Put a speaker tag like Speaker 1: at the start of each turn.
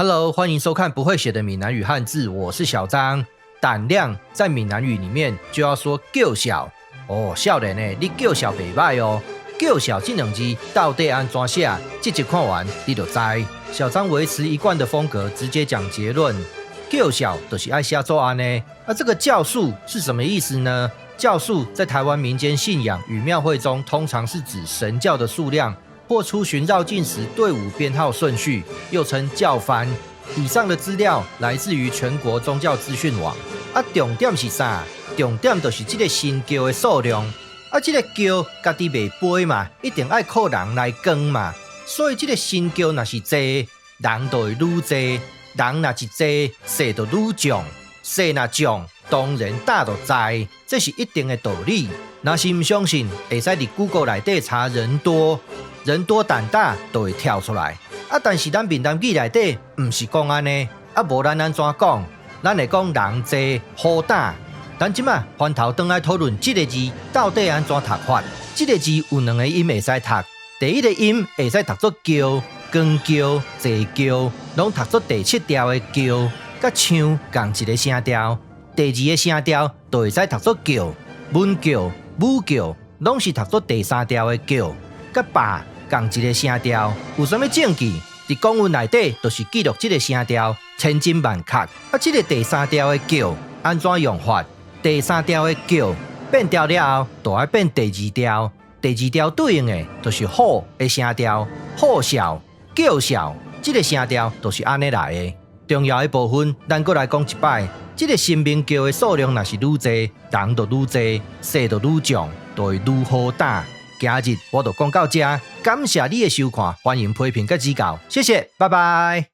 Speaker 1: Hello，歡迎收看不會寫的閩南語漢字，我是小張。膽量在閩南語裡面就要說嬌潲哦，少年的你嬌潲袂䆀哦。嬌潲這兩字到底按怎寫？這集看完你就知。小張維持一貫的風格，直接講結論。嬌潲就是愛寫做按呢。那這個轎數是什麼意思呢？轎數在台灣民間信仰與廟會中，通常是指神轎的數量，或出巡繞境時隊伍編號順序，又稱轎番。以上的資料來自於全國宗教資訊網。啊，重點是啥？重點就是這個神轎的數量。啊，這個轎家己袂飛嘛，一定愛靠人來扛嘛。所以這個神轎若是濟，人就會愈濟；人若一濟，勢就愈壯；勢若壯，當然膽就大。這是一定的道理。若是毋相信，會使佇 Google 內底查人多，人多膽大，就會跳出來。啊，但是咱閩南語內底毋是講按呢，啊，無咱按怎講？咱會講人濟好膽。咱這馬翻頭轉來討論這個字到底按怎讀法？這個字有兩個音會使讀，第一個音會使讀做轎、扛轎、坐轎，攏讀做第七調的轎，佮唱仝一个聲調。第二个聲調就會使讀做轎、文轎、武轎，攏是讀做第三調的轎，佮霸仝一个聲調。有啥物證據？佇公文內底就是記錄這个聲調，千真萬確。啊，這个第三調的轎按怎用法？第三調的轎變調了後，就愛變第二調。第二調對應的就是虎的聲調，虎嘯、叫嘯，這个聲調就是按呢來的。重要的部分，咱閣來講一擺。這个神明轎的數量若是愈濟，人就愈濟，勢就愈壯，就會愈好膽。今日我就講到這，感謝你的收看，歡迎批評佮指教，謝謝，拜拜。